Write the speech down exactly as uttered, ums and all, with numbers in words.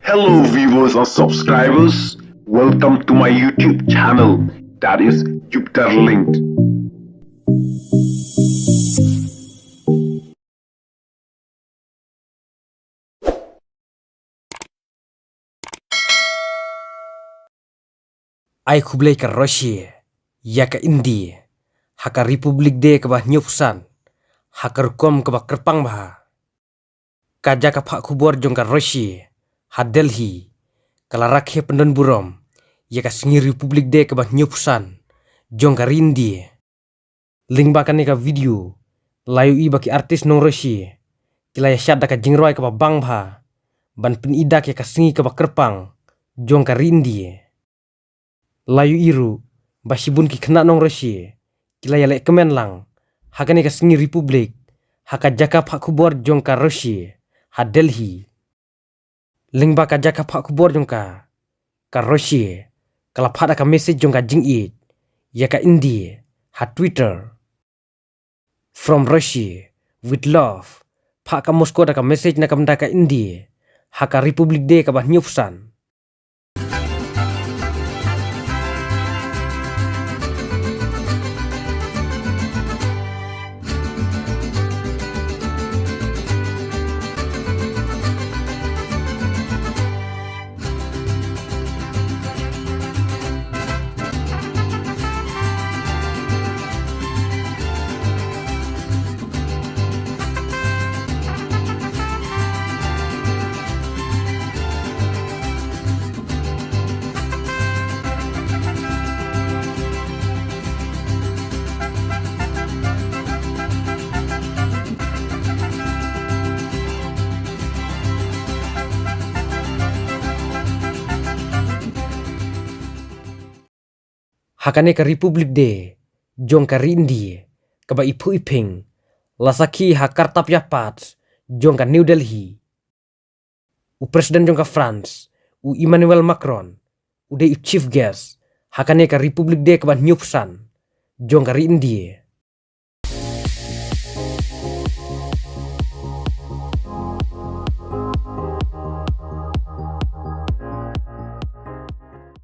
Hello viewers and subscribers, welcome to my YouTube channel, that is Jupiter Linked. Ai khublei ka Russia ïa ka India ha ka Republic Day kaba hynñiewphew san ha ka rukom kaba kyrpang bha. Ka jaka phah khubor jong ka Russia ha Delhi ka la rakhe pyndon burom ïa ka sngi Republic Day kaba hynñiewphew san jong ka ri India. Lyngba kane ka video la ïohi ba ki artist nong Russia ki la ïa shad da ka jingrwai kaba bang bha ban pyni dak ïa ka sngi kaba kyrpang jong ka ri India. La ïohi ruh ba shibun ki khynnah nong Russia ki la ïa leh kmen lang ha kane ka sngi Republic ha ka jaka phah khubor jong ka Russia ha Delhi. Lyngba ka jaka phah khubor jong ka, ka Russia ka la phah da ka message jong ka jingïeit ïa ka India ha Twitter. From Russia, with love. Phah ka Moscow da ka message na ka bynta ka India ha ka Republic Day kaba hynñiewphew san. Ha kane ka Republic Day jong ka ri India kaba iphuh iphieng, la sakhi ha Kartavya Path jong ka New Delhi. U President jong ka France, u Emmanuel Macron, u dei u chief guest ha kane ka Republic Day kaba hynñiewphew san jong ka ri India.